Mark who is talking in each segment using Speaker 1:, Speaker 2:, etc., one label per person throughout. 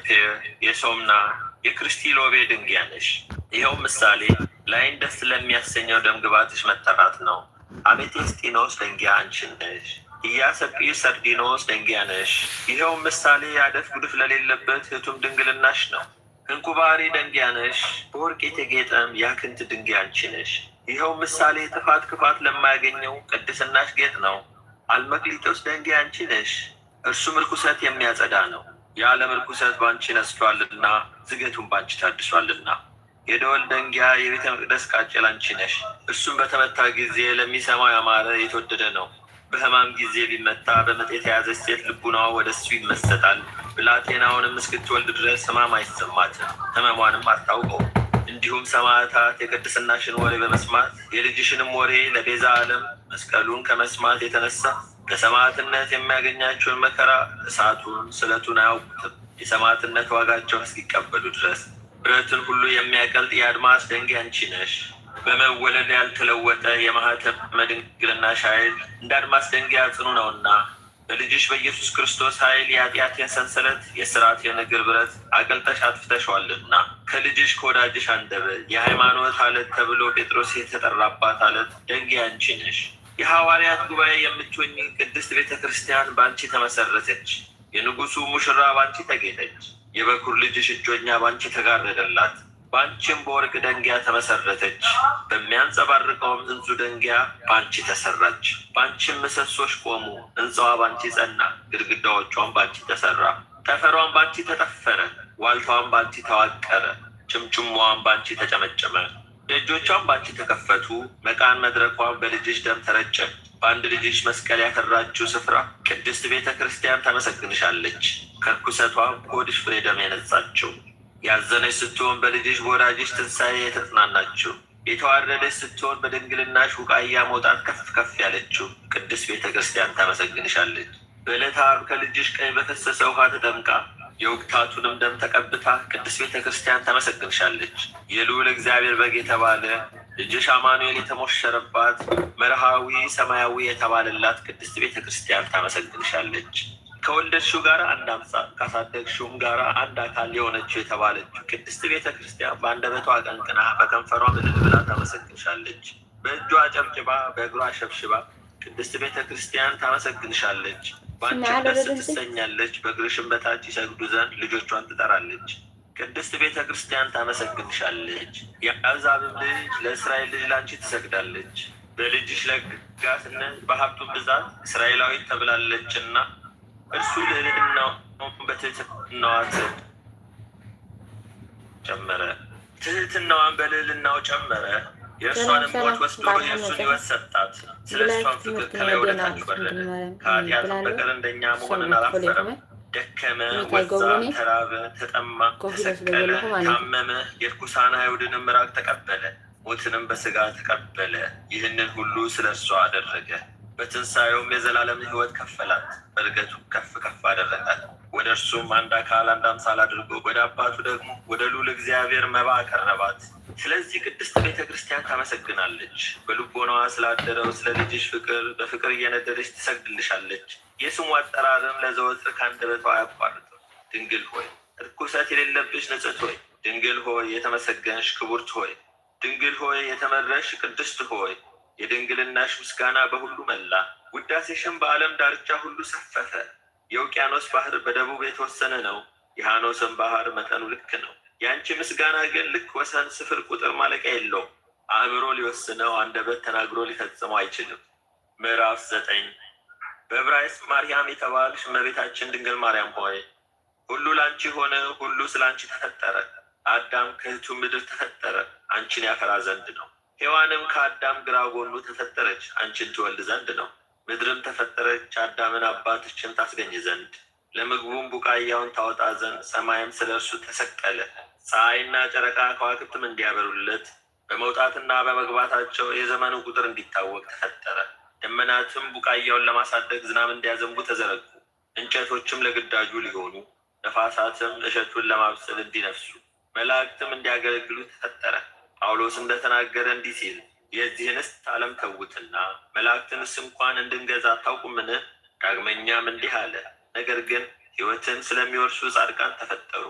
Speaker 1: የሰምፔር፣ የሶምና፣ የክርስቲሎቤ ድንጊያ ነሽ። ይኸው ምሳሌ ላይን ደስ ለሚያሰኘው ደምግባትሽ መጠራት ነው። አሜቴስጢኖስ ደንጊያ አንቺ ነሽ። ኢያሰጲስ ሰርዲኖስ ደንጊያ ነሽ። ይኸው ምሳሌ የአደፍ ጉድፍ ለሌለበት ህቱም ድንግልናሽ ነው። እንኩባሪ ደንጊያ ነሽ። በወርቅ የተጌጠም ያክንት ድንጊያ አንቺ ነሽ። ይኸው ምሳሌ ጥፋት ክፋት ለማያገኘው ቅድስናሽ ጌጥ ነው። አልመክሊጦስ ደንጊያ አንቺ ነሽ። እርሱም ርኩሰት የሚያጸዳ ነው። የዓለም ርኩሰት በአንቺ ነስቷልና ዝገቱን በአንቺ ታድሷልና። የደወል ደንጊያ የቤተ መቅደስ ቃጭል አንቺ ነሽ። እርሱም በተመታ ጊዜ ለሚሰማው ያማረ የተወደደ ነው። በሕማም ጊዜ ቢመታ በምጥ የተያዘች ሴት ልቡናዋ ወደ እሱ ይመሰጣል። ብላቴናውንም እስክትወልድ ድረስ ሕማም አይሰማትም፣ ሕመሟንም አታውቀውም። እንዲሁም ሰማዕታት የቅድስናሽን ወሬ በመስማት የልጅሽንም ወሬ ለቤዛ ዓለም መስቀሉን ከመስማት የተነሳ ለሰማዕትነት የሚያገኛቸውን መከራ እሳቱን ስለቱን አያውቁትም፣ የሰማዕትነት ዋጋቸውን እስኪቀበሉ ድረስ። ብረትን ሁሉ የሚያቀልጥ የአድማስ ደንጊያ አንቺ ነሽ። በመወለድ ያልተለወጠ የማኅተመ ድንግልናሽ ኃይል እንደ አድማስ ደንጊያ ጽኑ ነውና በልጅሽ በኢየሱስ ክርስቶስ ኃይል የኃጢአቴን ሰንሰለት የሥርዓቴን እግር ብረት አቅልጠሽ አጥፍተሸዋልና ከልጅሽ ከወዳጅሽ አንደበት የሃይማኖት አለት ተብሎ ጴጥሮስ የተጠራባት አለት ደንጊያ አንቺ ነሽ። የሐዋርያት ጉባኤ የምትሆኝ ቅድስት ቤተ ክርስቲያን በአንቺ ተመሰረተች። የንጉሱ ሙሽራ በአንቺ ተጌጠች። የበኩር ልጅሽ እጮኛ በአንቺ ተጋረደላት። በአንቺም በወርቅ ደንጊያ ተመሰረተች። በሚያንጸባርቀውም እንዙ ደንጊያ በአንቺ ተሰራች። በአንቺም ምሰሶች ቆሙ። ሕንፃዋ በአንቺ ጸና፣ ግድግዳዎቿም በአንቺ ተሰራ። ጠፈሯም በአንቺ ተጠፈረ፣ ዋልታዋም በአንቺ ተዋቀረ፣ ጭምጭሟም በአንቺ ተጨመጨመ። ደጆቿም በአንቺ ተከፈቱ፣ መቃን መድረኳም በልጅሽ ደም ተረጨ። በአንድ ልጅሽ መስቀል ያፈራችው ስፍራ ቅድስት ቤተ ክርስቲያን ታመሰግንሻለች። ከርኩሰቷም ከሆድሽ ፍሬ ደም የነጻችው ያዘነች ስትሆን በልጅሽ በወዳጅሽ ትንሣኤ የተጽናናችው የተዋረደች ስትሆን በድንግልናሽ ቡቃያ መውጣት ከፍ ከፍ ያለችው ቅድስት ቤተ ክርስቲያን ታመሰግንሻለች። በዕለተ ዓርብ ከልጅሽ ቀኝ በፈሰሰ ውሃ ተጠምቃ የውግታቱንም ደም ተቀብታ ቅድስት ቤተ ክርስቲያን ታመሰግንሻለች። የልዑል እግዚአብሔር በግ የተባለ ልጅሽ አማኑኤል የተሞሸረባት መርሃዊ ሰማያዊ የተባለላት ቅድስት ቤተ ክርስቲያን ታመሰግንሻለች። ከወለድሽው ጋር አንድ አምሳል ካሳደግሽውም ጋር አንድ አካል የሆነችው የተባለችው ቅድስት ቤተ ክርስቲያን በአንደበቷ አቀንቅና በከንፈሯ እልል ብላ ታመሰግንሻለች። በእጇ አጨብጭባ በእግሯ ሸብሽባ ቅድስት ቤተ ክርስቲያን ታመሰግንሻለች። በአንቺም ደስ ትሰኛለች። በእግርሽም በታች ይሰግዱ ዘንድ ልጆቿን ትጠራለች። ቅድስት ቤተ ክርስቲያን ታመሰግንሻለች። የአሕዛብም ልጅ ለእስራኤል ልጅ ለአንቺ ትሰግዳለች። በልጅሽ ለጋስነት በሀብቱን ብዛት እስራኤላዊት ተብላለችና እርሱ ልዕልናውን በትህትናዋ ጨመረ፣ ትህትናዋን በልዕልናው ጨመረ። የእርሷንም
Speaker 2: ሰላም
Speaker 1: ሞት
Speaker 2: ሰላም፣
Speaker 1: ወስዶ
Speaker 2: እንኳን ደህና
Speaker 1: የእርሱን
Speaker 2: መጣህ።
Speaker 1: ሕይወት ሰጣት። ስለ
Speaker 2: ብላይፍ
Speaker 1: እሷም ፍቅር
Speaker 2: ትምህርት
Speaker 1: ከላይ ወደ
Speaker 2: ደና
Speaker 1: ታች ወረደ።
Speaker 2: እንድንማርያም
Speaker 1: ከኃጢአትም
Speaker 2: ብላለሁ።
Speaker 1: በቀር እንደኛ
Speaker 2: እሶም
Speaker 1: መሆንን
Speaker 2: ትፈልጡ
Speaker 1: አላፈረም።
Speaker 2: ኢኹም
Speaker 1: ደከመ፣
Speaker 2: እንታይ
Speaker 1: ወዛ፣
Speaker 2: ገብሩኒ
Speaker 1: ተራበ፣ ተጠማ፣
Speaker 2: ኮፍ ኢለ ስለ
Speaker 1: ተሰቀለ፣
Speaker 2: ዘለኹ ማለት እዩ።
Speaker 1: ታመመ። የርኩሳን አይሁድንም ምራቅ ተቀበለ፣ ሞትንም በሥጋ ተቀበለ። ይህንን ሁሉ ስለ እርሷ አደረገ። በትንሣኤውም የዘላለም ሕይወት ከፈላት፣ በእርገቱ ከፍ ከፍ አደረጋት። ወደ እርሱም አንድ አካል አንድ አምሳል አድርጎ ወደ አባቱ ደግሞ ወደ ልዑል እግዚአብሔር መባ አቀረባት። ስለዚህ ቅድስት ቤተ ክርስቲያን ታመሰግናለች። በልቦናዋ ስላደረው ስለ ልጅሽ ፍቅር በፍቅር እየነደደች ትሰግድልሻለች። የስሙ አጠራርም ለዘወትር ከአንደበቷ አያቋርጥም። ድንግል ሆይ ርኩሰት የሌለብሽ ንጽሕት ሆይ፣ ድንግል ሆይ የተመሰገንሽ ክቡርት ሆይ፣ ድንግል ሆይ የተመረሽ ቅድስት ሆይ፣ የድንግልናሽ ምስጋና በሁሉ መላ፣ ውዳሴሽም በዓለም ዳርቻ ሁሉ ሰፈፈ። የውቅያኖስ ባህር በደቡብ የተወሰነ ነው። የሐኖስን ባህር መጠኑ ልክ ነው። የአንቺ ምስጋና ግን ልክ፣ ወሰን፣ ስፍር፣ ቁጥር ማለቂያ የለውም። አእምሮ ሊወስነው አንደበት ተናግሮ ሊፈጽመው አይችልም። ምዕራፍ 9። በዕብራይስጥ ማርያም የተባልሽ እመቤታችን ድንግል ማርያም ሆይ ሁሉ ለአንቺ ሆነ፣ ሁሉ ስለ አንቺ ተፈጠረ። አዳም ከእህቱ ምድር ተፈጠረ፣ አንቺን ያፈራ ዘንድ ነው። ሔዋንም ከአዳም ግራ ጎኑ ተፈጠረች፣ አንቺን ትወልድ ዘንድ ነው። ምድርም ተፈጠረች፣ አዳምን አባትሽን ታስገኝ ዘንድ ለምግቡም ቡቃያውን ታወጣ ዘንድ። ሰማይም ስለ እርሱ ተሰቀለ፣ ፀሐይና ጨረቃ ከዋክብትም እንዲያበሩለት በመውጣትና በመግባታቸው የዘመኑ ቁጥር እንዲታወቅ ተፈጠረ። ደመናትም ቡቃያውን ለማሳደግ ዝናብ እንዲያዘንቡ ተዘረጉ። እንጨቶችም ለግዳጁ ሊሆኑ፣ ነፋሳትም እሸቱን ለማብሰል እንዲነፍሱ፣ መላእክትም እንዲያገለግሉ ተፈጠረ። ጳውሎስ እንደተናገረ እንዲህ ሲል የዚህንስ ዓለም ተዉትና መላእክትንስ እንኳን እንድንገዛ አታውቁምን? ዳግመኛም እንዲህ አለ፣ ነገር ግን ሕይወትን ስለሚወርሱ ጻድቃን ተፈጠሩ።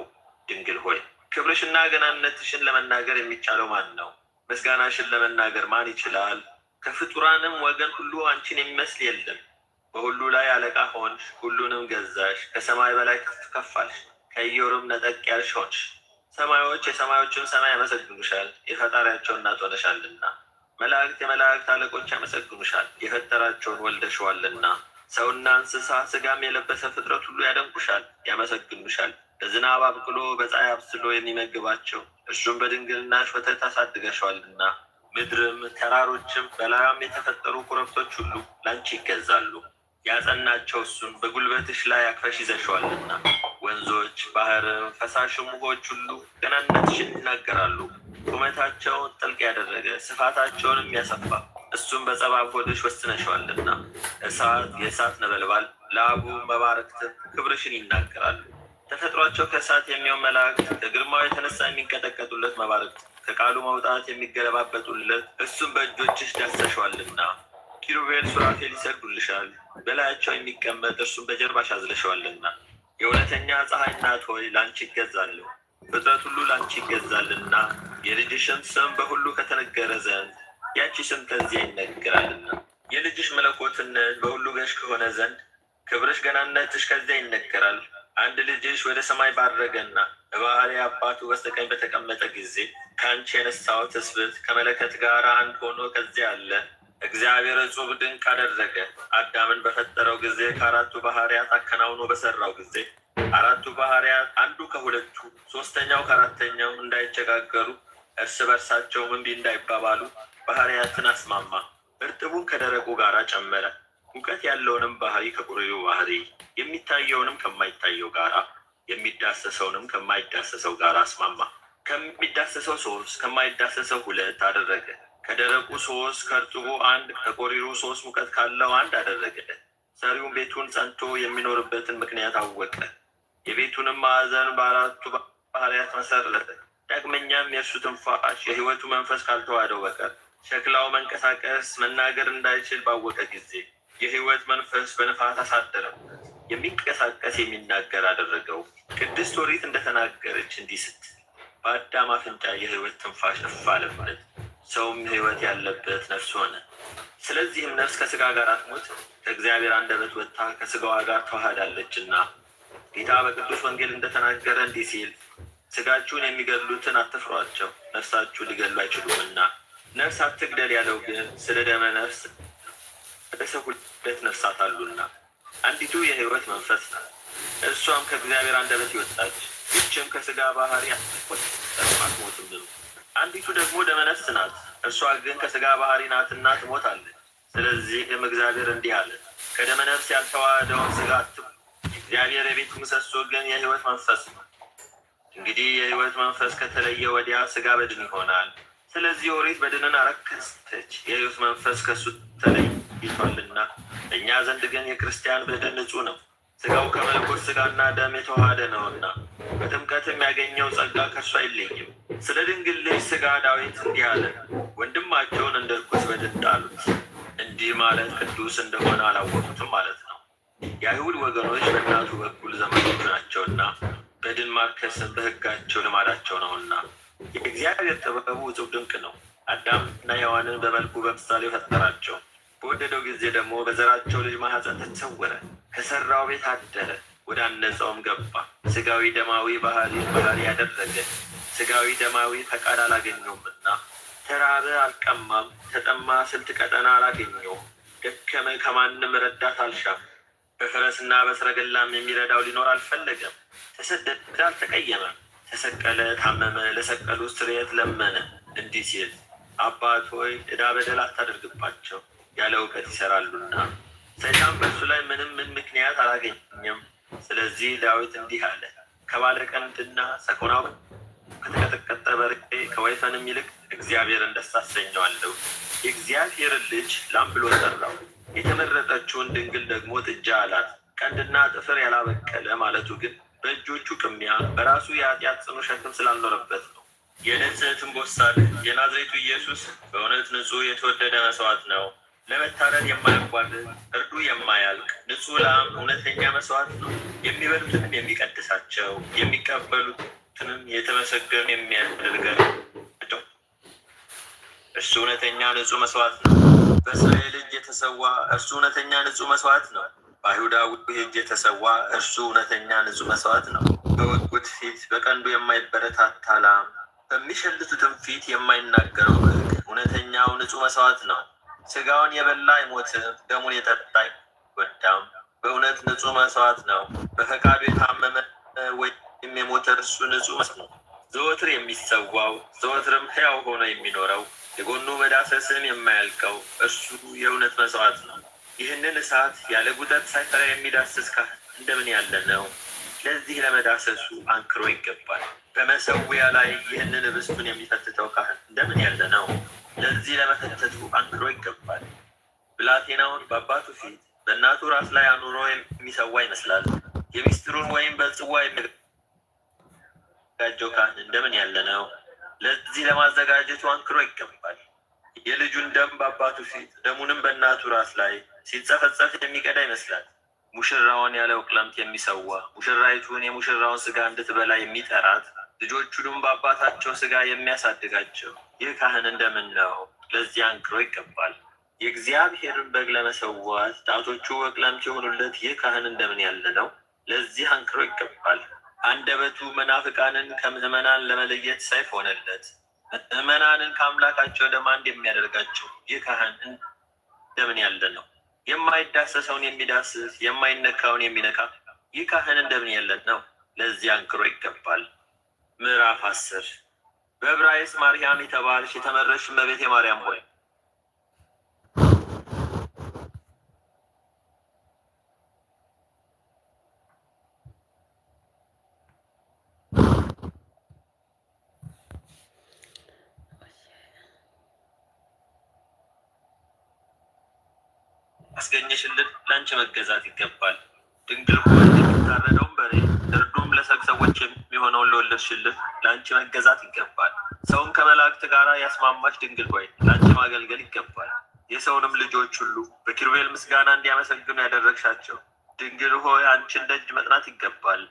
Speaker 1: ክብርሽና ገናነትሽን ለመናገር የሚቻለው ማን ነው? ምስጋናሽን ለመናገር ማን ይችላል? ከፍጡራንም ወገን ሁሉ አንቺን የሚመስል የለም። በሁሉ ላይ አለቃ ሆንሽ፣ ሁሉንም ገዛሽ። ከሰማይ በላይ ከፍ ከፍ አልሽ፣ ከኢዮርም ነጠቅ ያልሽ ሆንሽ። ሰማዮች የሰማዮችም ሰማይ ያመሰግኑሻል፣ የፈጣሪያቸው እናት ሆነሻልና። መላእክት የመላእክት አለቆች ያመሰግኑሻል፣ የፈጠራቸውን ወልደሸዋልና። ሰውና እንስሳ ስጋም የለበሰ ፍጥረት ሁሉ ያደንቁሻል፣ ያመሰግኑሻል። በዝናብ አብቅሎ በፀሐይ አብስሎ የሚመግባቸው እርሱም በድንግልናሽ ወተት አሳድገሸዋልና። ምድርም ተራሮችም በላያም የተፈጠሩ ኮረብቶች ሁሉ ላንቺ ይገዛሉ። ያጸናቸው እሱን በጉልበትሽ ላይ አቅፈሽ ይዘሸዋልና። ወንዞች፣ ባህርም፣ ፈሳሽም ውኆች ሁሉ ገናነትሽን ይናገራሉ። ቁመታቸውን ጥልቅ ያደረገ ስፋታቸውንም ያሰፋ እሱም በጸባብ ሆድሽ ወስነሸዋልና። እሳት የእሳት ነበልባል ለአቡ መባረክትን ክብርሽን ይናገራሉ። ተፈጥሯቸው ከእሳት የሚሆን መላእክት ከግርማው የተነሳ የሚንቀጠቀጡለት መባረክት ከቃሉ መውጣት የሚገለባበጡለት እሱም በእጆችሽ ዳሰሸዋልና። ኪሩቤል ሱራፌል ይሰግዱልሻል፣ በላያቸው የሚቀመጥ እርሱም በጀርባሽ አዝለሸዋልና። የእውነተኛ ፀሐይ እናት ሆይ ለአንቺ ይገዛለሁ፣ ፍጥረት ሁሉ ለአንቺ ይገዛልና። የልጅሽን ስም በሁሉ ከተነገረ ዘንድ ያንቺ ስም ከዚያ ይነገራልና። የልጅሽ መለኮትነት በሁሉ ገዥ ከሆነ ዘንድ ክብርሽ ገናነትሽ ከዚያ ይነገራል። አንድ ልጅሽ ወደ ሰማይ ባረገና በባህሪ አባቱ በስተቀኝ በተቀመጠ ጊዜ ከአንቺ የነሳው ትስብእት ከመለከት ጋር አንድ ሆኖ ከዚያ አለ። እግዚአብሔር እጹብ ድንቅ አደረገ። አዳምን በፈጠረው ጊዜ ከአራቱ ባህርያት አከናውኖ በሰራው ጊዜ አራቱ ባህርያት አንዱ ከሁለቱ ሶስተኛው ከአራተኛው እንዳይቸጋገሩ እርስ በርሳቸውም እምቢ እንዳይባባሉ ባህርያትን አስማማ። እርጥቡን ከደረቁ ጋር ጨመረ። ሙቀት ያለውንም ባህሪ ከቁሪው ባህሪ፣ የሚታየውንም ከማይታየው ጋራ፣ የሚዳሰሰውንም ከማይዳሰሰው ጋር አስማማ። ከሚዳሰሰው ሶስት ከማይዳሰሰው ሁለት አደረገ። ከደረቁ ሶስት ከእርጥቡ አንድ ከቆሪሩ ሶስት ሙቀት ካለው አንድ አደረገ። ሰሪውን ቤቱን ጸንቶ የሚኖርበትን ምክንያት አወቀ። የቤቱንም ማዕዘን በአራቱ ባህርያት መሰረተ። ዳግመኛም የእርሱ ትንፋሽ የሕይወቱ መንፈስ ካልተዋህደው በቀር ሸክላው መንቀሳቀስ መናገር እንዳይችል ባወቀ ጊዜ የሕይወት መንፈስ በንፋት አሳደረበት፣ የሚንቀሳቀስ የሚናገር አደረገው። ቅድስት ኦሪት እንደተናገረች እንዲህ ስትል በአዳም አፍንጫ የሕይወት ትንፋሽ እፍ አለበት፣ ሰውም ሕይወት ያለበት ነፍስ ሆነ። ስለዚህም ነፍስ ከስጋ ጋር አትሞት፣ ከእግዚአብሔር አንደበት ወጥታ ከስጋዋ ጋር ተዋህዳለችና። ጌታ በቅዱስ ወንጌል እንደተናገረ እንዲህ ሲል ስጋችሁን የሚገድሉትን አትፍሯቸው፣ ነፍሳችሁ ሊገድሉ አይችሉምና። ነፍስ አትግደል ያለው ግን ስለ ደመ ነፍስ በሰው ሁለት ነፍሳት አሉና፣ አንዲቱ የሕይወት መንፈስ ናት፣ እርሷም ከእግዚአብሔር አንደበት ይወጣች፣ ይህችም ከስጋ ባህሪ አትቆጠርም አትሞትም። አንዲቱ ደግሞ ደመ ነፍስ ናት፣ እርሷ ግን ከስጋ ባህሪ ናትና ትሞታለች። ስለዚህም እግዚአብሔር እንዲህ አለ፣ ከደመ ነፍስ ያልተዋህደውን ስጋ አትብሉ። እግዚአብሔር የቤቱ ምሰሶ ግን የሕይወት መንፈስ ነው። እንግዲህ የሕይወት መንፈስ ከተለየ ወዲያ ስጋ በድን ይሆናል። ስለዚህ ኦሪት በድንን አረከሰች፣ የሕይወት መንፈስ ከእሱ ተለይቷልና። እኛ ዘንድ ግን የክርስቲያን በድን ንጹሕ ነው፣ ስጋው ከመለኮት ስጋና ደም የተዋሃደ ነውና፣ በጥምቀትም ያገኘው ጸጋ ከእርሱ አይለይም። ስለ ድንግል ልጅ ስጋ ዳዊት እንዲህ አለ፣ ወንድማቸውን እንደ ርኩስ በድን ጣሉት። እንዲህ ማለት ቅዱስ እንደሆነ አላወቁትም ማለት ነው። የአይሁድ ወገኖች በእናቱ በኩል ዘመዶቹ ናቸውና በድን ማርከስን በሕጋቸው ልማዳቸው ነውና። የእግዚአብሔር ጥበቡ እጹብ ድንቅ ነው። አዳምና ሔዋንን በመልኩ በምሳሌው ፈጠራቸው። በወደደው ጊዜ ደግሞ በዘራቸው ልጅ ማኅፀን ተሰወረ። ከሰራው ቤት አደረ፣ ወደ አነጸውም ገባ። ስጋዊ ደማዊ ባህሪ ባህሪ ያደረገ ስጋዊ ደማዊ ፈቃድ አላገኘውምና ተራበ አልቀማም፣ ተጠማ ስልት ቀጠና አላገኘውም። ደከመ ከማንም ረዳት አልሻም። በፈረስና በሰረገላም የሚረዳው ሊኖር አልፈለገም። ተሰደደ፣ አልተቀየመም። ተሰቀለ፣ ታመመ፣ ለሰቀሉ ስርየት ለመነ እንዲህ ሲል አባት ሆይ ዕዳ በደል አታደርግባቸው፣ ያለ እውቀት ይሰራሉና። ሰይጣን በእርሱ ላይ ምንም ምን ምክንያት አላገኘም። ስለዚህ ዳዊት እንዲህ አለ፣ ከባለ ቀንድና ሰኮናው ከተቀጠቀጠ በሬ ከወይፈንም ይልቅ እግዚአብሔርን ደስ አሰኘዋለሁ። የእግዚአብሔርን ልጅ ላም ብሎ ጠራው። የተመረጠችውን ድንግል ደግሞ ጥጃ አላት። ቀንድና ጥፍር ያላበቀለ ማለቱ ግን በእጆቹ ቅሚያ በራሱ የኃጢአት ጽኑ ሸክም ስላልኖረበት ነው። የንጽሕት እምቦሳ የናዝሬቱ ኢየሱስ በእውነት ንጹሕ የተወደደ መስዋዕት ነው። ለመታረድ የማያቋርጥ እርዱ የማያልቅ ንጹሕ ላም እውነተኛ መስዋዕት ነው። የሚበሉትንም የሚቀድሳቸው የሚቀበሉትንም የተመሰገኑ የሚያደርጋቸው እርሱ እውነተኛ ንጹሕ መስዋዕት ነው። በእስራኤል እጅ የተሰዋ እርሱ እውነተኛ ንጹሕ መስዋዕት ነው። በአይሁዳዊ እጅ የተሰዋ እርሱ እውነተኛ ንጹሕ መስዋዕት ነው። በወጉት ፊት በቀንዱ የማይበረታታ ላም፣ በሚሸልቱትም ፊት የማይናገረው በግ እውነተኛው ንጹሕ መስዋዕት ነው። ስጋውን የበላ አይሞትም፣ ደሙን የጠጣ አይጎዳም። በእውነት ንጹሕ መስዋዕት ነው። በፈቃዱ የታመመ ወይም የሞተ እርሱ ንጹሕ መስዋዕት ነው። ዘወትር የሚሰዋው ዘወትርም ሕያው ሆኖ የሚኖረው የጎኑ መዳሰስም የማያልቀው እርሱ የእውነት መስዋዕት ነው። ይህንን እሳት ያለ ጉጠት ሳይፈራ የሚዳስስ ካህን እንደምን ያለ ነው! ለዚህ ለመዳሰሱ አንክሮ ይገባል። በመሰዊያ ላይ ይህንን ኅብስቱን የሚፈትተው ካህን እንደምን ያለ ነው! ለዚህ ለመፈተቱ አንክሮ ይገባል። ብላቴናውን በአባቱ ፊት በእናቱ ራስ ላይ አኑሮ የሚሰዋ ይመስላል። የሚስጥሩን ወይም በጽዋ የሚያዘጋጀው ካህን እንደምን ያለ ነው! ለዚህ ለማዘጋጀቱ አንክሮ ይገባል። የልጁን ደም በአባቱ ፊት ደሙንም በእናቱ ራስ ላይ ሲንጸፈጸፍ የሚቀዳ ይመስላል። ሙሽራውን ያለ ውቅለምት የሚሰዋ ሙሽራይቱን የሙሽራውን ስጋ እንድትበላ የሚጠራት ልጆቹንም በአባታቸው ስጋ የሚያሳድጋቸው ይህ ካህን እንደምን ነው? ለዚህ አንክሮ ይገባል። የእግዚአብሔርን በግ ለመሰዋት ጣቶቹ ወቅለምት የሆኑለት ይህ ካህን እንደምን ያለ ነው? ለዚህ አንክሮ ይገባል። አንደበቱ መናፍቃንን ከምዕመናን ለመለየት ሰይፍ ሆነለት። ምዕመናንን ከአምላካቸው ደም አንድ የሚያደርጋቸው ይህ ካህን እንደምን ያለ ነው? የማይዳሰሰውን የሚዳስስ የማይነካውን የሚነካ ይህ ካህን እንደምን ያለ ነው? ለዚህ አንክሮ ይገባል። ምዕራፍ 10። በዕብራይስጥ ማርያም የተባልሽ የተመረጥሽ እመቤቴ ማርያም ሆይ፣ አስገኘሽልን ለአንቺ መገዛት ይገባል። ድንግል ሆይ፣ የሚታረደውን በሬ እርዱም ለሰግ ሰዎች የሚሆነውን ለወለድሽልን ለአንቺ መገዛት ይገባል። ሰውን ከመላእክት ጋር ያስማማች ድንግል ሆይ፣ ለአንቺ ማገልገል ይገባል። የሰውንም ልጆች ሁሉ በኪሩቤል ምስጋና እንዲያመሰግኑ ያደረግሻቸው ድንግል ሆይ፣ አንቺን ደጅ መጥናት ይገባል።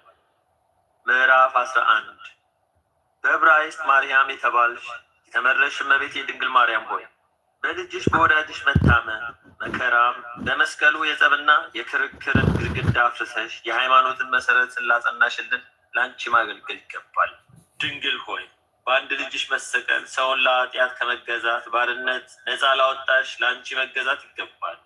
Speaker 1: ምዕራፍ 11። በዕብራይስጥ ማርያም የተባልሽ የተመረጥሽ እመቤቴ ድንግል ማርያም ሆይ፣ በልጅሽ በወዳጅሽ መታመን መከራም በመስቀሉ የጸብና የክርክርን ግድግዳ አፍርሰሽ የሃይማኖትን መሰረት ስላጸናሽልን ለአንቺ ማገልገል ይገባል። ድንግል ሆይ፣ በአንድ ልጅሽ መሰቀል ሰውን ለኃጢአት ከመገዛት ባርነት ነፃ ላወጣሽ ለአንቺ መገዛት ይገባል።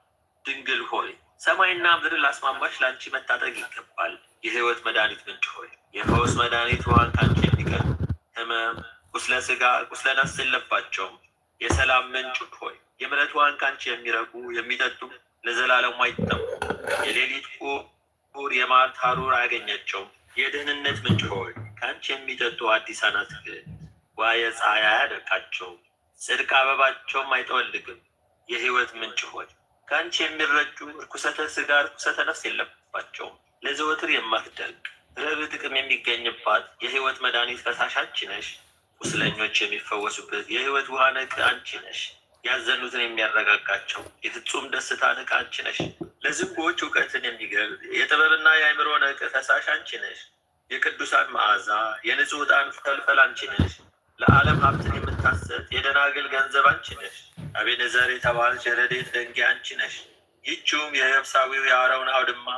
Speaker 1: ድንግል ሆይ፣ ሰማይና ምድር ላስማማሽ ለአንቺ መታጠቅ ይገባል። የሕይወት መድኃኒት ምንጭ ሆይ፣ የፈውስ መድኃኒት ውሃን ከአንቺ የሚቀር ሕመም፣ ቁስለ ስጋ፣ ቁስለ ነፍስ የለባቸውም። የሰላም ምንጭ ሆይ፣ የምሕረት ውሃን ከአንቺ የሚረኩ የሚጠጡ ለዘላለሙ አይጠሙ። የሌሊት ቁር የመዓልት ሐሩር አያገኛቸውም። የደህንነት ምንጭ ሆይ፣ ከአንቺ የሚጠጡ አዲስ አትክልት ዋየ ፀሐይ አያደርቃቸውም፣ ጽድቅ አበባቸውም አይጠወልግም። የሕይወት ምንጭ ሆይ፣ ከአንቺ የሚረጩ እርኩሰተ ስጋ እርኩሰተ ነፍስ የለባቸውም። ለዘወትር የማትደርቅ ረብ ጥቅም የሚገኝባት የሕይወት መድኃኒት ፈሳሽ አንቺ ነሽ። ቁስለኞች የሚፈወሱበት የሕይወት ውሃ ነቅ አንቺ ነሽ። ያዘኑትን የሚያረጋጋቸው የፍጹም ደስታ ንቅ አንቺ ነሽ። ለዝንጎዎች እውቀትን የሚገልጥ የጥበብና የአእምሮ ነቅ ፈሳሽ አንቺ ነሽ። የቅዱሳን መዓዛ የንጹሕ ዕጣን ፈልፈል አንቺ ነሽ። ለዓለም ሀብትን የምታሰጥ የደናግል ገንዘብ አንቺ ነሽ። አቤኔዘር የተባልሽ የረድኤት ደንጊያ አንቺ ነሽ። ይህችውም የየብሳዊው የአሮን አውድማ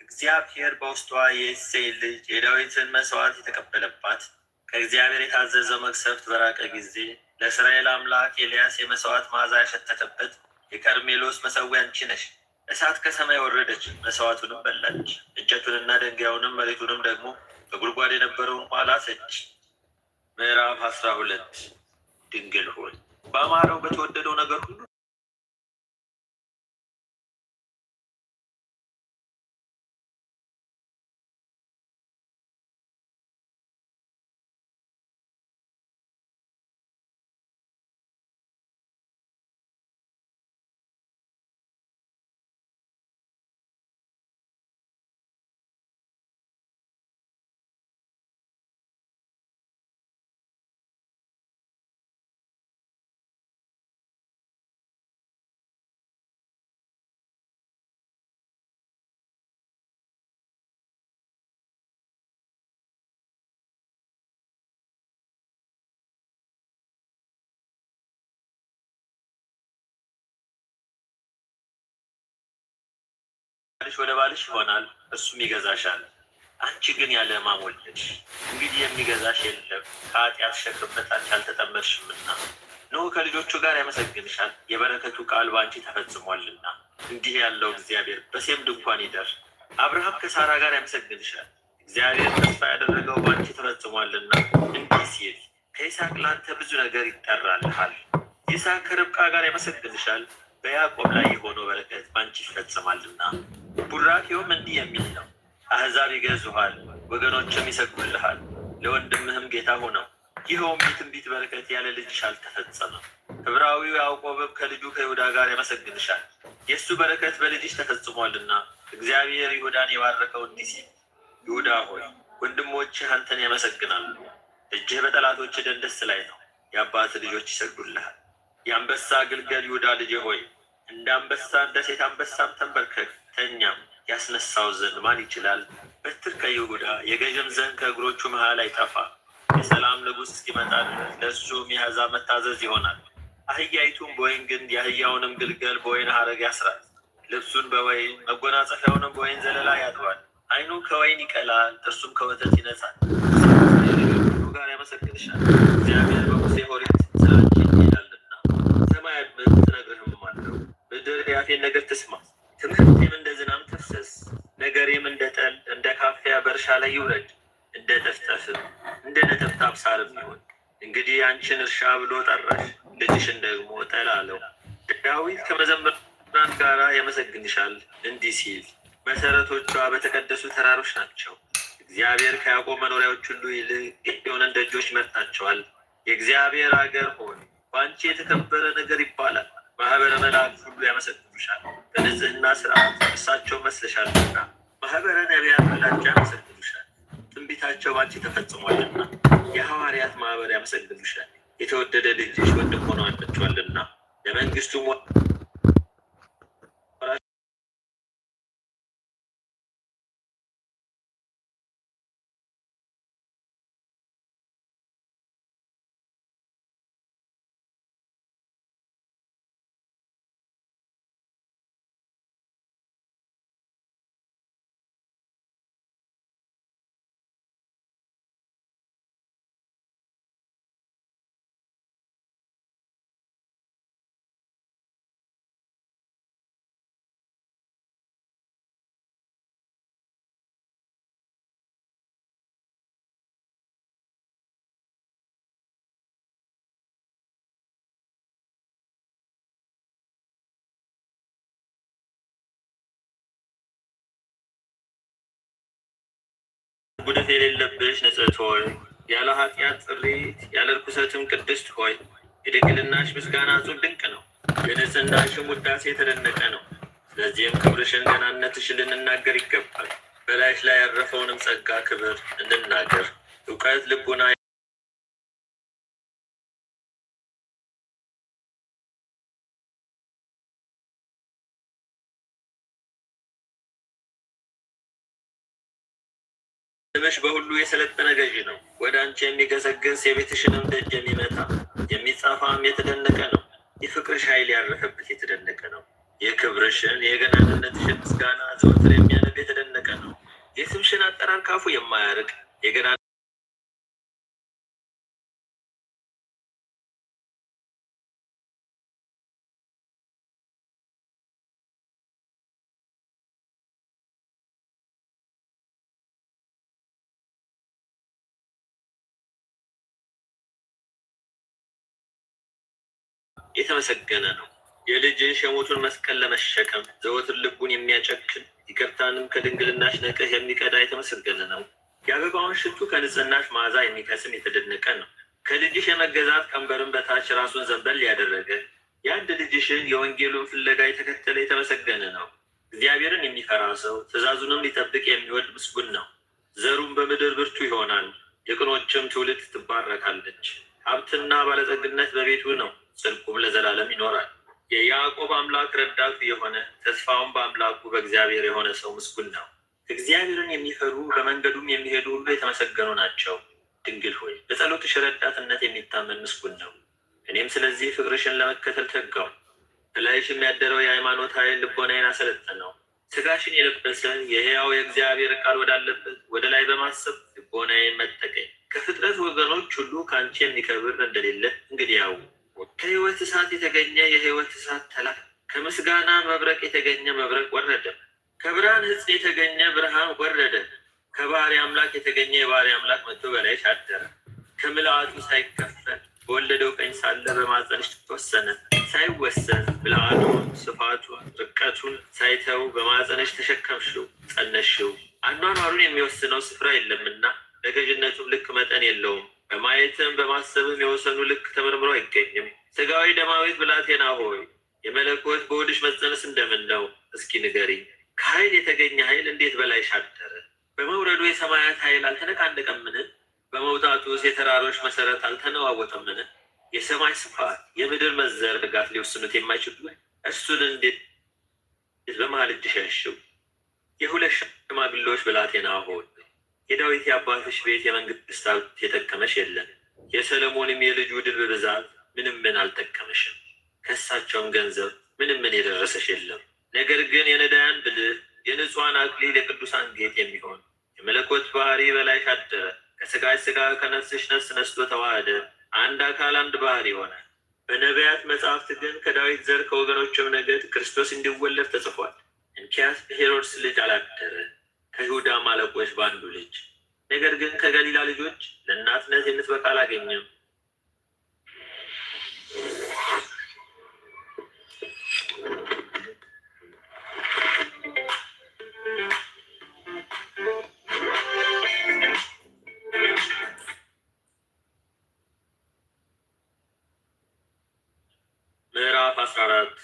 Speaker 1: እግዚአብሔር በውስጧ የእሴይን ልጅ የዳዊትን መስዋዕት የተቀበለባት፣ ከእግዚአብሔር የታዘዘው መቅሰፍት በራቀ ጊዜ ለእስራኤል አምላክ ኤልያስ የመስዋዕት መዓዛ ያሸተተበት የቀርሜሎስ መሰዊያ አንቺ ነሽ። እሳት ከሰማይ ወረደች፣ መስዋዕቱንም በላች፣ እንጨቱንና ድንጋዩንም መሬቱንም ደግሞ በጉድጓድ የነበረውን ውኃ ላሰች። ምዕራፍ 12። ድንግል ሆይ፣ በአማረው በተወደደው ነገር ሁሉ ወደ ባልሽ ይሆናል፣ እርሱም ይገዛሻል። አንቺ ግን ያለ ሕማም ወለድሽ፣ እንግዲህ የሚገዛሽ የለም፣ ከኃጢአት ሸክም በታች አልተጠመድሽምና። ኖኅ ከልጆቹ ጋር ያመሰግንሻል፣ የበረከቱ ቃል በአንቺ ተፈጽሟልና። እንዲህ ያለው እግዚአብሔር በሴም ድንኳን ይደር። አብርሃም ከሳራ ጋር ያመሰግንሻል፣ እግዚአብሔር ተስፋ ያደረገው በአንቺ ተፈጽሟልና። እንዲህ ሲል ከይስሐቅ ለአንተ ብዙ ነገር ይጠራልሃል። ይስሐቅ ከርብቃ ጋር ያመሰግንሻል፣ በያዕቆብ ላይ የሆነው በረከት በአንቺ ይፈጸማልና። ቡራኬውም እንዲህ የሚል ነው። አሕዛብ ይገዙሃል፣ ወገኖችም ይሰግዱልሃል፣ ለወንድምህም ጌታ ሆነው። ይኸውም የትንቢት በረከት ያለ ልጅሽ አልተፈጸመም። ዕብራዊው ያዕቆብም ከልጁ ከይሁዳ ጋር ያመሰግንሻል፣ የእሱ በረከት በልጅሽ ተፈጽሟልና። እግዚአብሔር ይሁዳን የባረከው እንዲህ ሲል፣ ይሁዳ ሆይ ወንድሞችህ አንተን ያመሰግናሉ። እጅህ በጠላቶች ደንደስ ላይ ነው፣ የአባት ልጆች ይሰግዱልሃል። የአንበሳ ግልገል ይሁዳ ልጄ ሆይ እንደ አንበሳ እንደ ሴት አንበሳም ተንበርከክ ተኛም። ያስነሳው ዘንድ ማን ይችላል? በትር ከይሁዳ የገዥም ዘንግ ከእግሮቹ መሃል አይጠፋ። የሰላም ንጉሥ እስኪመጣ ድረስ ለእርሱም የአሕዛብ መታዘዝ ይሆናል። አህያይቱን በወይን ግንድ የአህያውንም ግልገል በወይን ሐረግ ያስራል። ልብሱን በወይን መጎናጸፊያውንም በወይን ዘለላ ያጥባል። ዓይኑ ከወይን ይቀላል፣ ጥርሱም ከወተት ይነጻል። ሁሉ ጋር ያመሰግንሻል። እግዚአብሔር በሙሴ ኦሪት ስለ አንቺ ይላልና ሰማይ አድምጥ ትነግርህም አለው። ምድር የአፌን ነገር ትስማ፣ ትምህርቴም እንደ ዝናም ትፍሰስ። ነገሬም እንደ ጠል እንደ ካፊያ በእርሻ ላይ ይውረድ፣ እንደ ጠፍጠፍም እንደ ነጠብጣብ ሳርም ይሁን። እንግዲህ አንቺን እርሻ ብሎ ጠራሽ፣ ልጅሽን ደግሞ ጠል አለው። ዳዊት ከመዘምራን ጋር ያመሰግንሻል እንዲህ ሲል መሰረቶቿ በተቀደሱ ተራሮች ናቸው። እግዚአብሔር ከያዕቆብ መኖሪያዎች ሁሉ ይልቅ የጽዮንን ደጆች መርጣቸዋል። የእግዚአብሔር አገር ሆይ በአንቺ የተከበረ ነገር ይባላል። ማህበረ መላእክት ሁሉ ያመሰግኑሻል። በንጽህና ስርዓት እርሳቸው መስለሻልና ማህበረ ነቢያት ሁላቸው ያመሰግኑሻል። ትንቢታቸው በአንቺ ተፈጽሟልና የሐዋርያት ማህበር ያመሰግኑሻል። የተወደደ ልጅሽ ወንድም ሆኗቸዋልና ለመንግስቱም ጉድፍ የሌለብሽ ንጽሕት ሆይ ያለ ኃጢአት ጥሪት ያለ ርኩሰትም ቅድስት ሆይ የድንግልናሽ ምስጋና እጹብ ድንቅ ነው። የንጽሕናሽም ውዳሴ የተደነቀ ነው። ስለዚህም ክብርሽን ገናነትሽን ልንናገር ይገባል። በላይሽ ላይ ያረፈውንም ጸጋ ክብር እንናገር። እውቀት ልቡና ስምሽ በሁሉ የሰለጠነ ገዢ ነው። ወደ አንቺ የሚገሰግስ የቤትሽንም ደጅ የሚመታ የሚጻፋም የተደነቀ ነው። የፍቅርሽ ኃይል ያረፈበት የተደነቀ ነው። የክብርሽን የገናንነትሽን ምስጋና ዘወትር የሚያነብ የተደነቀ ነው። የስምሽን አጠራር ካፉ የማያርቅ የገና የተመሰገነ ነው። የልጅሽ የሞቱን መስቀል ለመሸከም ዘወትር ልቡን የሚያጨክን ይቅርታንም ከድንግልናሽ ነቅህ የሚቀዳ የተመሰገነ ነው። የአበባውን ሽቱ ከንጽህናሽ መዓዛ የሚቀስም የተደነቀ ነው። ከልጅሽ የመገዛት ቀንበርን በታች ራሱን ዘንበል ያደረገ የአንድ ልጅሽን የወንጌሉን ፍለጋ የተከተለ የተመሰገነ ነው። እግዚአብሔርን የሚፈራ ሰው ትእዛዙንም ሊጠብቅ የሚወድ ምስጉን ነው። ዘሩም በምድር ብርቱ ይሆናል፣ የቅኖችም ትውልድ ትባረካለች። ሀብትና ባለጠግነት በቤቱ ነው፣ ጽድቁም ለዘላለም ይኖራል። የያዕቆብ አምላክ ረዳቱ የሆነ ተስፋውን በአምላኩ በእግዚአብሔር የሆነ ሰው ምስጉን ነው። እግዚአብሔርን የሚፈሩ በመንገዱም የሚሄዱ ሁሉ የተመሰገኑ ናቸው። ድንግል ሆይ በጸሎትሽ ረዳትነት የሚታመን ምስጉን ነው። እኔም ስለዚህ ፍቅርሽን ለመከተል ተጋው። በላይሽ የሚያደረው የሃይማኖት ኃይል ልቦናዬን አሰለጠነው። ስጋሽን የለበሰ የሕያው የእግዚአብሔር ቃል ወዳለበት ወደ ላይ በማሰብ ልቦናዬን መጠቀኝ። ከፍጥረት ወገኖች ሁሉ ከአንቺ የሚከብር እንደሌለ እንግዲህ ያው ከሕይወት እሳት የተገኘ የሕይወት እሳት ተላከ። ከምስጋና መብረቅ የተገኘ መብረቅ ወረደ። ከብርሃን ሕፅን የተገኘ ብርሃን ወረደ። ከባህሪ አምላክ የተገኘ የባህሪ አምላክ መጥቶ በላይሽ አደረ። ከምልአቱ ሳይከፈል በወለደው ቀኝ ሳለ በማፀንሽ ተወሰነ። ሳይወሰን ምልአቱን፣ ስፋቱን፣ ርቀቱን ሳይተው በማፀንሽ ተሸከምሽው፣ ጸነሽው። አኗኗሩን የሚወስነው ስፍራ የለምና ለገዥነቱም ልክ መጠን የለውም። በማየትም በማሰብም የወሰኑ ልክ ተመርምሮ አይገኝም። ስጋዊ ደማዊት ብላቴና ሆይ የመለኮት በሆድሽ መጸነስ እንደምን ነው? እስኪ ንገሪኝ። ከኃይል የተገኘ ኃይል እንዴት በላይሽ አደረ? በመውረዱ የሰማያት ኃይል አልተነቃነቀምን? በመውጣቱስ የተራሮች መሰረት አልተነዋወጠምን? የሰማይ ስፋት የምድር መዘርጋት ሊወስኑት የማይችሉ እርሱን እንዴት በመሃል እጅሽ ያዝሽው? የሁለት ሽማግሌዎች ብላቴና ሆይ የዳዊት የአባትሽ ቤት የመንግስት ሀብት የጠቀመሽ የለም። የሰለሞንም የልጁ ድል ብዛት ምንም ምን አልጠቀመሽም። ከእሳቸውም ገንዘብ ምንም ምን የደረሰሽ የለም። ነገር ግን የነዳያን ብልህ የንጹሐን አክሊል የቅዱሳን ጌጥ የሚሆን የመለኮት ባህሪ በላይሽ አደረ። ከስጋሽ ስጋ ከነፍስሽ ነፍስ ነስቶ ተዋህደ። አንድ አካል አንድ ባህሪ ሆነ። በነቢያት መጽሐፍት ግን ከዳዊት ዘር ከወገኖቹም ነገድ ክርስቶስ እንዲወለድ ተጽፏል። እንኪያስ በሄሮድስ ልጅ አላደረ፣ ከይሁዳም አለቆች በአንዱ ልጅ፣ ነገር ግን ከገሊላ ልጆች ለእናትነት የምትበቃ አላገኘም። ምዕራፍ 14።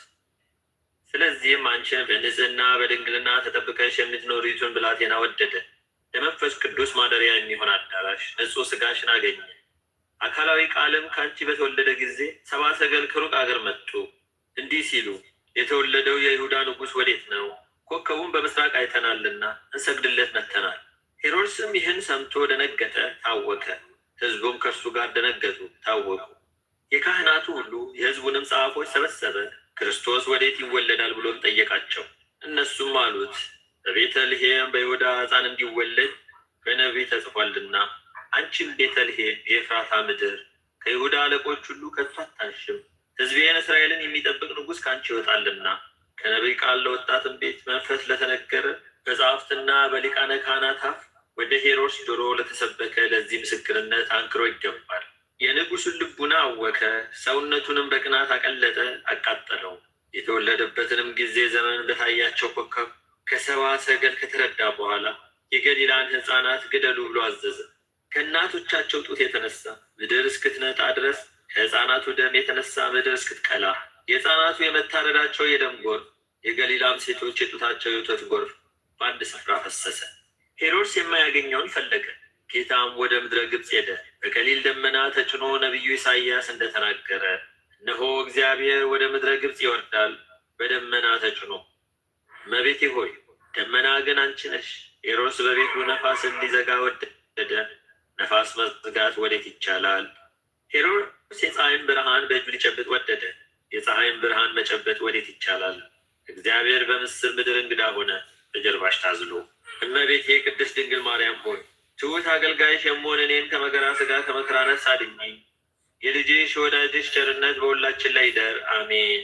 Speaker 1: ስለዚህም አንቺን በንጽሕና በድንግልና ተጠብቀሽ የምትኖሪቱን ብላቴና ወደደ። ለመንፈስ ቅዱስ ማደሪያ የሚሆን አዳራሽ ንጹሕ ስጋሽን አገኘ። አካላዊ ቃልም ከአንቺ በተወለደ ጊዜ ሰብአ ሰገል ከሩቅ አገር መጡ፣ እንዲህ ሲሉ የተወለደው የይሁዳ ንጉሥ ወዴት ነው? ኮከቡን በምስራቅ አይተናልና እንሰግድለት መጥተናል። ሄሮድስም ይህን ሰምቶ ደነገጠ፣ ታወከ። ሕዝቡም ከእርሱ ጋር ደነገጡ፣ ታወኩ። የካህናቱ ሁሉ የሕዝቡንም ጸሐፎች ሰበሰበ። ክርስቶስ ወዴት ይወለዳል ብሎም ጠየቃቸው። እነሱም አሉት በቤተልሔም በይሁዳ ሕፃን እንዲወለድ በነቢይ ተጽፏልና፣ አንቺም ቤተልሔም የኤፍራታ ምድር ከይሁዳ አለቆች ሁሉ ከቶ አታንሽም፣ ሕዝቤን እስራኤልን የሚጠብቅ ንጉሥ ከአንቺ ይወጣልና። ከነቢይ ቃል ለወጣ ትንቢት መንፈስ ለተነገረ በጸሐፍትና በሊቃነ ካህናት አፍ ወደ ሄሮድስ ጆሮ ለተሰበከ ለዚህ ምስክርነት አንክሮ ይገባል። የንጉሱን ልቡና አወከ፣ ሰውነቱንም በቅናት አቀለጠ፣ አቃጠለው። የተወለደበትንም ጊዜ ዘመን በታያቸው ኮከብ ከሰብአ ሰገል ከተረዳ በኋላ የገሊላን ሕፃናት ግደሉ ብሎ አዘዘ። ከእናቶቻቸው ጡት የተነሳ ምድር እስክትነጣ ድረስ ከሕፃናቱ ደም የተነሳ ምድር እስክትቀላ የሕፃናቱ የመታረዳቸው የደም ጎርፍ የገሊላም ሴቶች የጡታቸው የወተት ጎርፍ በአንድ ስፍራ ፈሰሰ። ሄሮድስ የማያገኘውን ፈለገ። ጌታም ወደ ምድረ ግብፅ ሄደ። በቀሊል ደመና ተጭኖ ነቢዩ ኢሳይያስ እንደተናገረ እነሆ እግዚአብሔር ወደ ምድረ ግብፅ ይወርዳል በደመና ተጭኖ። እመቤቴ ሆይ ደመና ግን አንቺ ነሽ። ሄሮድስ በቤቱ ነፋስን ሊዘጋ ወደደ። ነፋስ መዝጋት ወዴት ይቻላል? ሄሮድስ የፀሐይን ብርሃን በእጁ ሊጨብጥ ወደደ። የፀሐይን ብርሃን መጨበጥ ወዴት ይቻላል? እግዚአብሔር በምስር ምድር እንግዳ ሆነ፣ በጀርባሽ ታዝሎ። እመቤቴ ቅድስት ድንግል ማርያም ሆይ ትሑት አገልጋይሽ የምሆን እኔን ከመከራ ሥጋ ከመከራ ነፍስ አድኚኝ። የልጅሽ ወዳጅሽ ቸርነት በሁላችን ላይ ይደር፣ አሜን።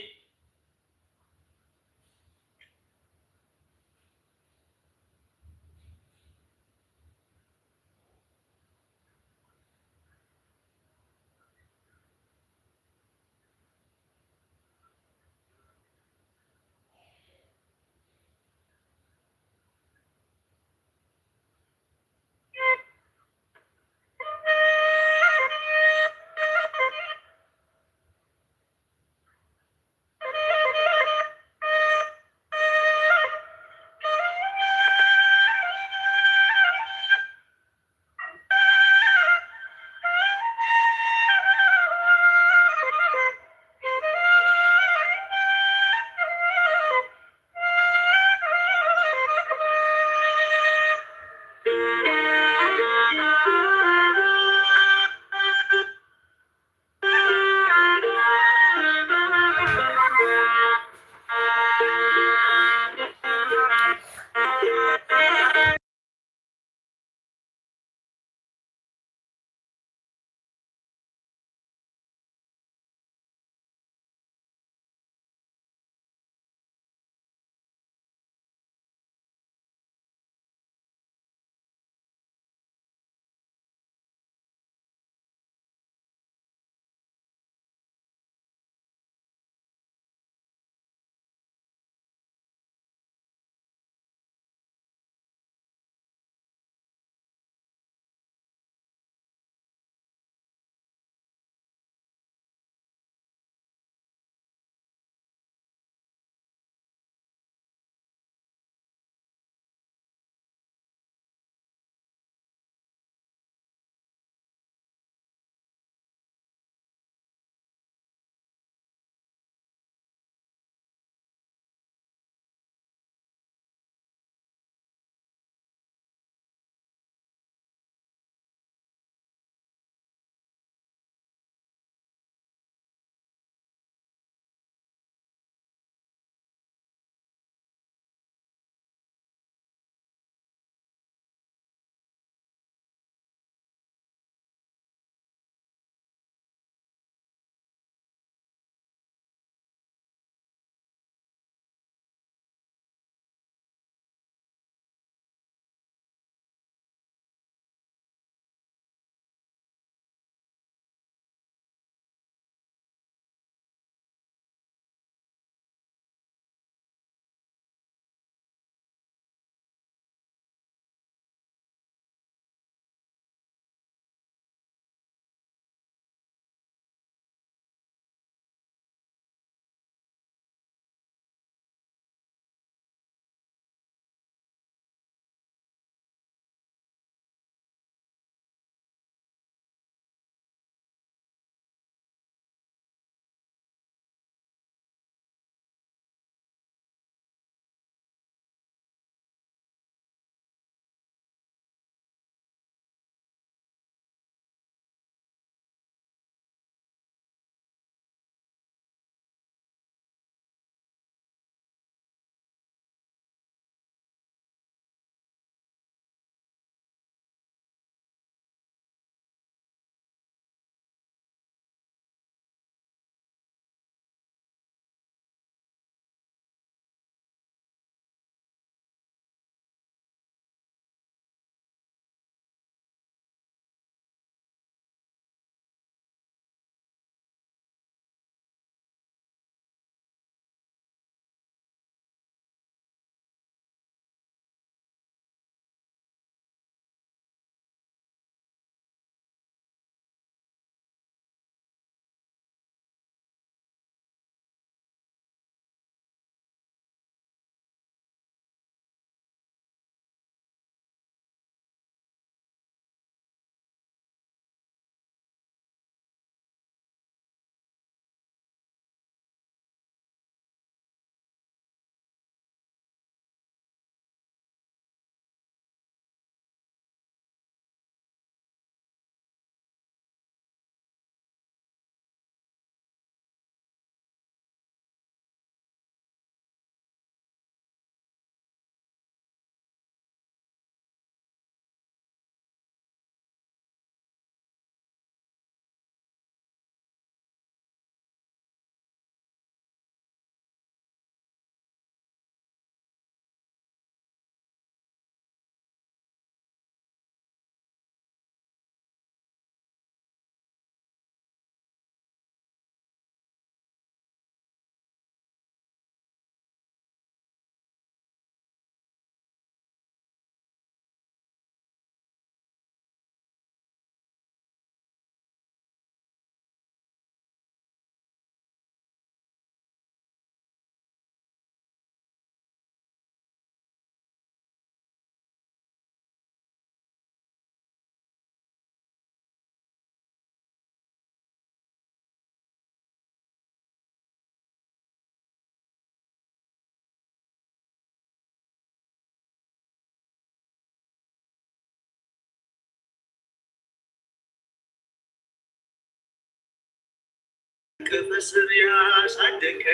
Speaker 1: ቅፍስር ያሳደከኝ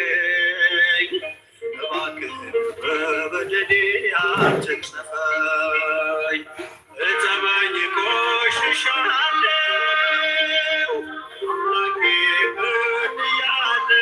Speaker 1: እባክህ በበደሌ አትቅሰፈኝ። እጠበኝ ቆሽሻለሁ፣ አምላኬ በድያለሁ።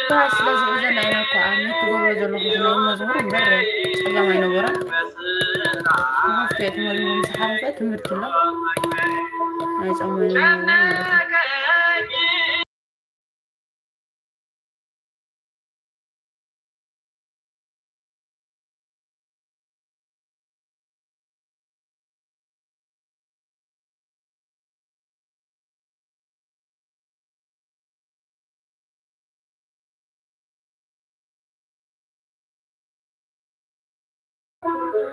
Speaker 2: ኮፒ ስለ ዝሕዘና ኢና እኳ ትገብሮ ዘለኹ ናይ መዝሙር እምበር ፀገም ኣይነበሮን። ንኸፍቶ እቲ መዝሙር ምስ ሓለፈ ትምህርቲ ኣሎ ናይ ፆም ማለት እዩ።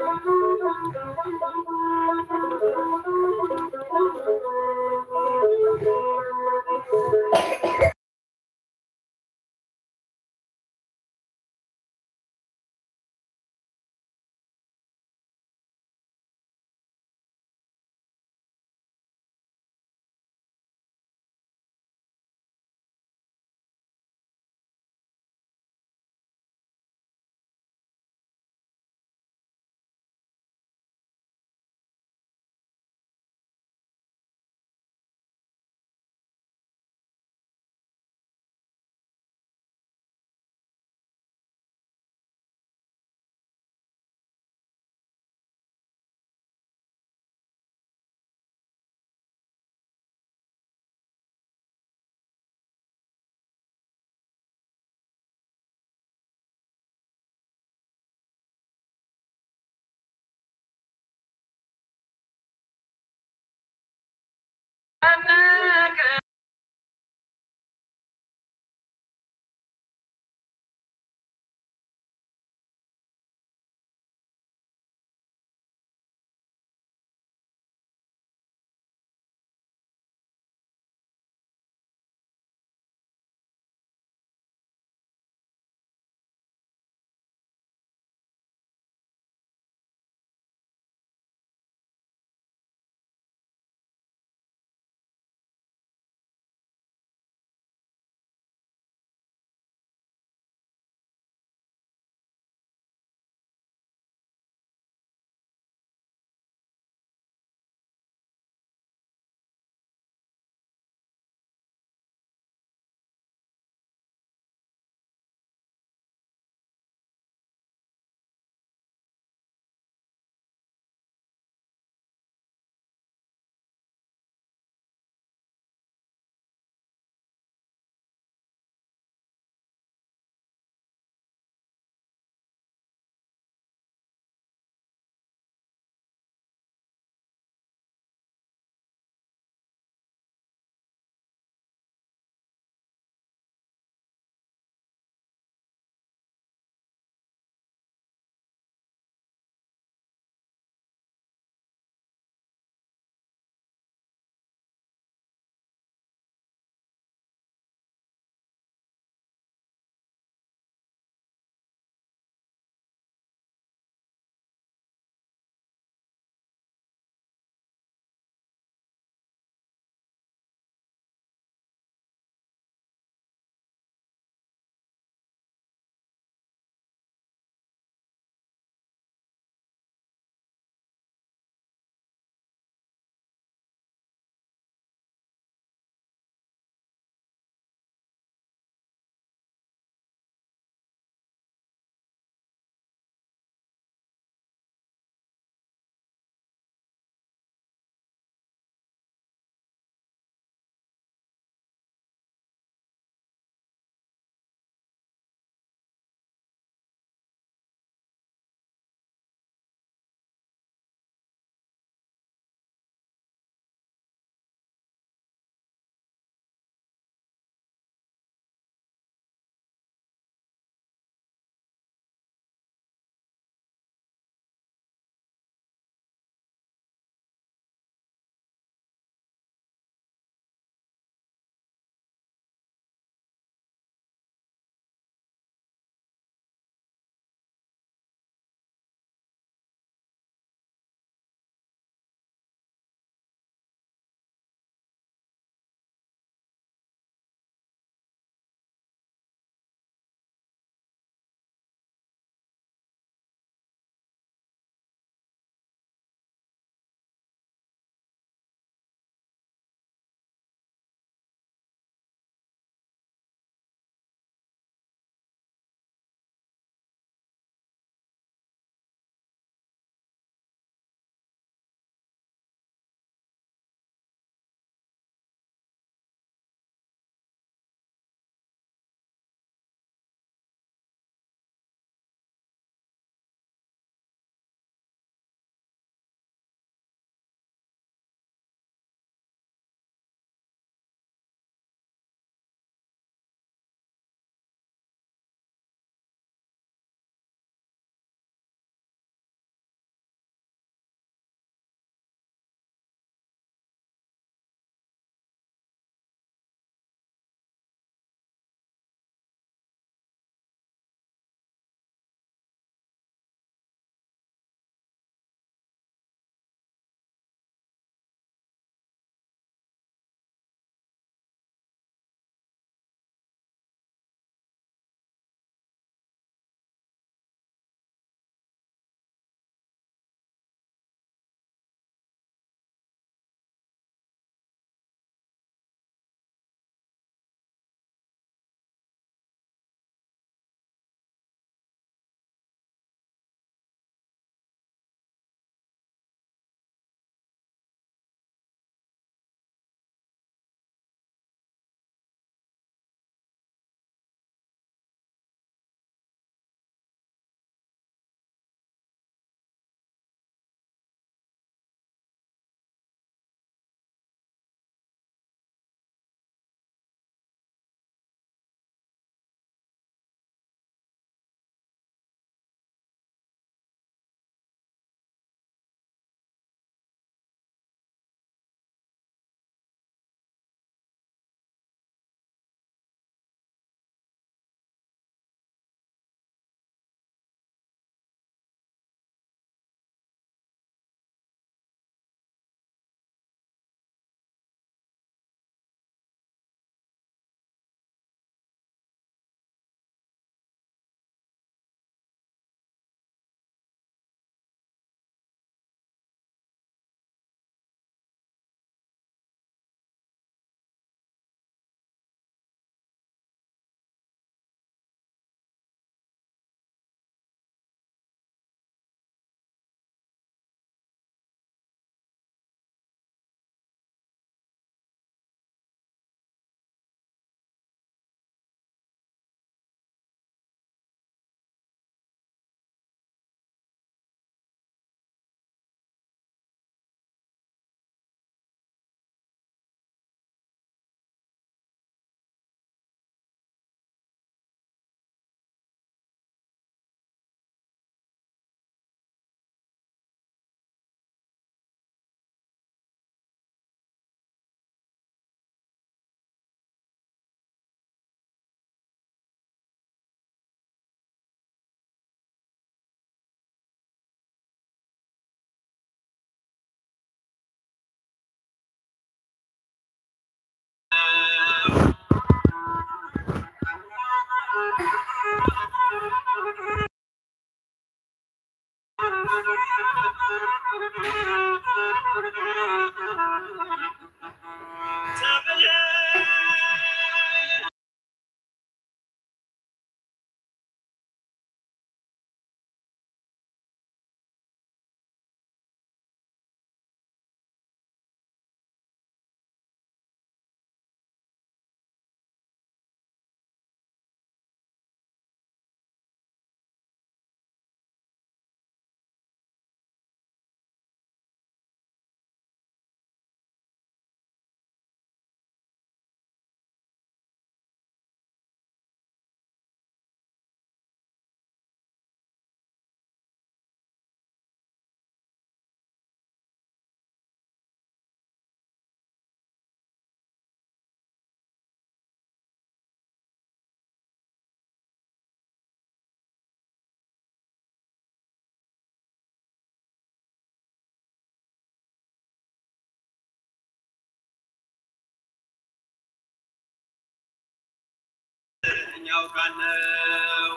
Speaker 1: ያውቃለው።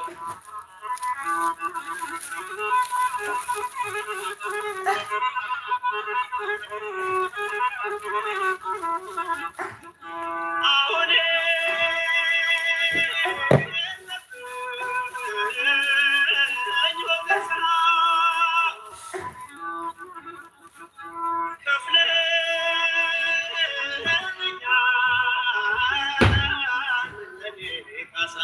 Speaker 1: አሁን ካሳ።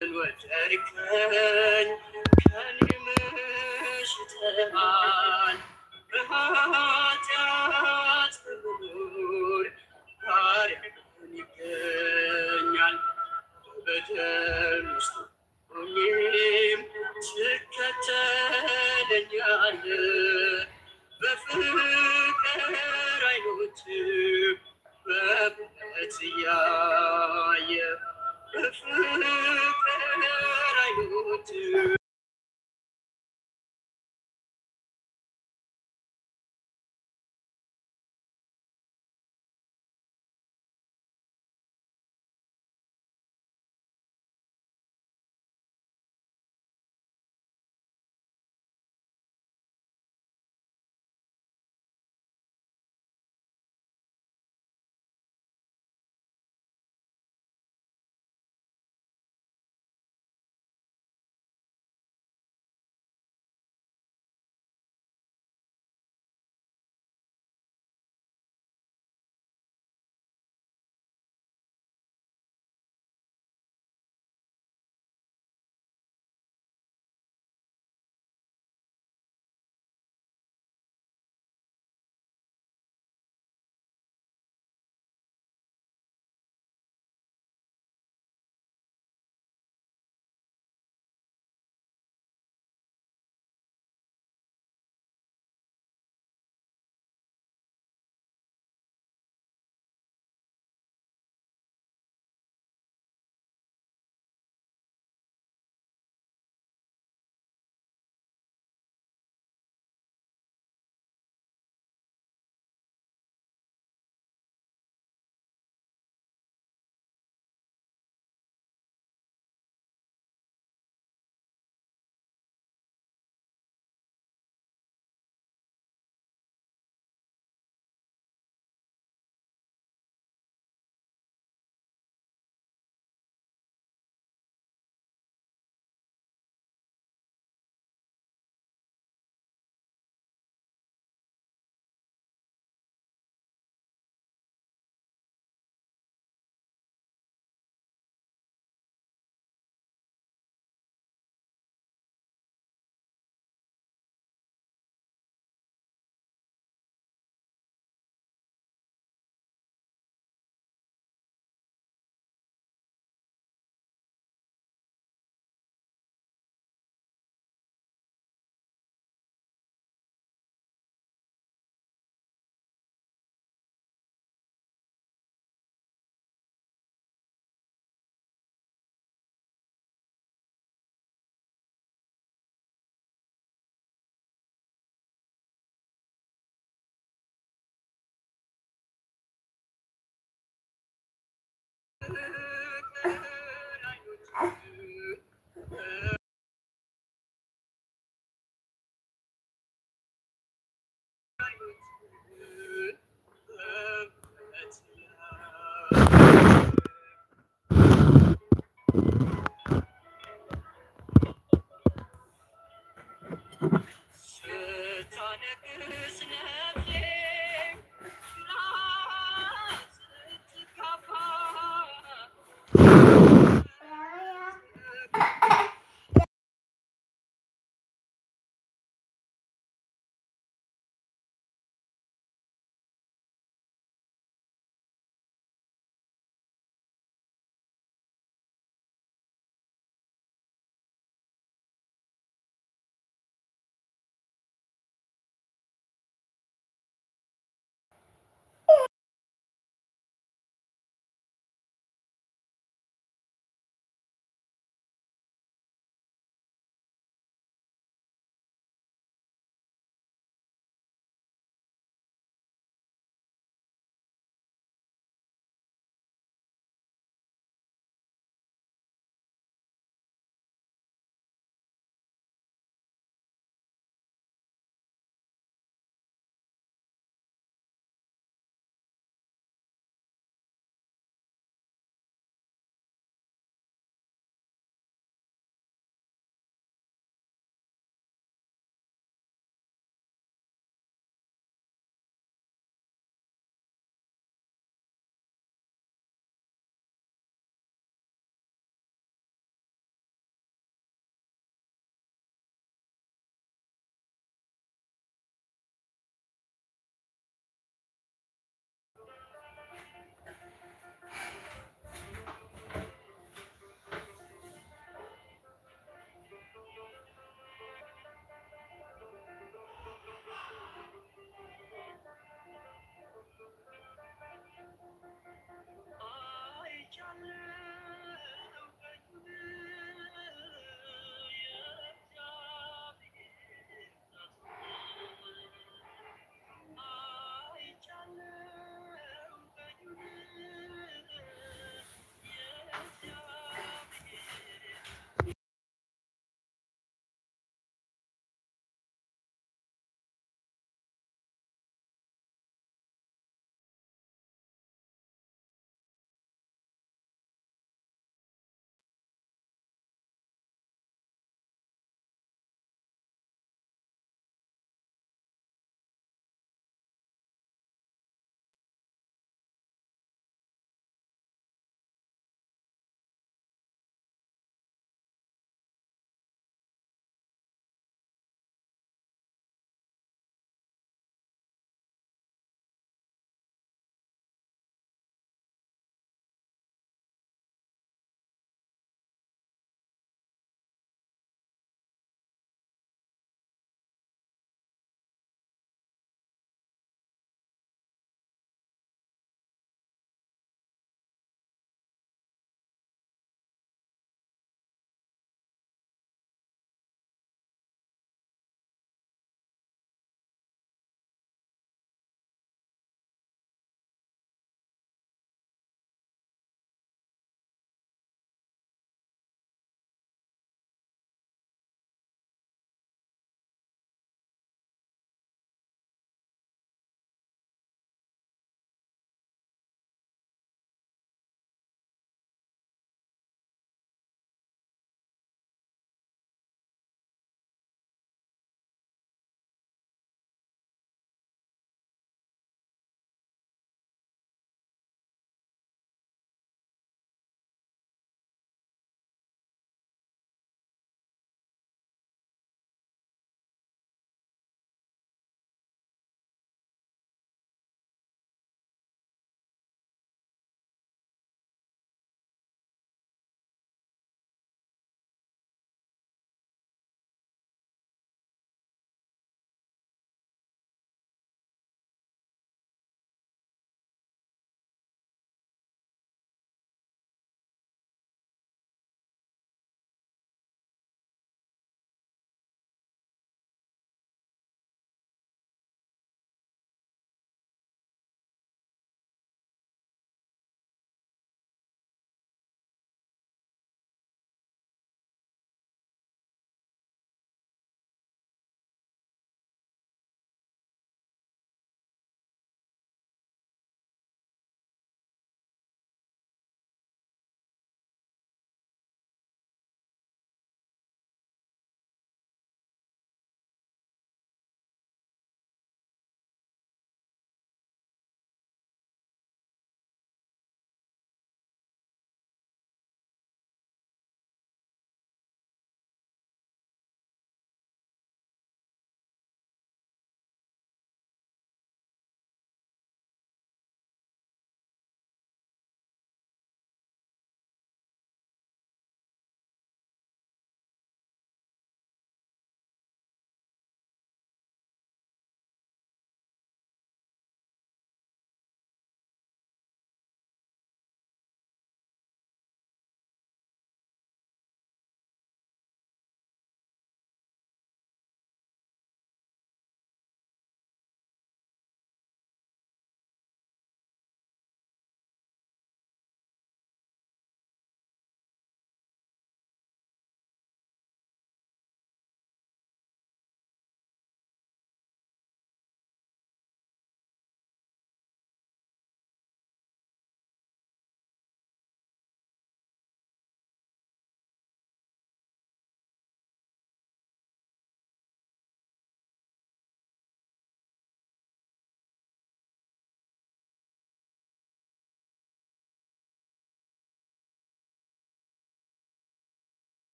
Speaker 1: ወደድከኝ ከኔ መሽተሃል፣ በኃጢአት ብኖር ባሪያህን ይገኛል። በደል ውስጥ ሆኜም ትከተለኛለህ።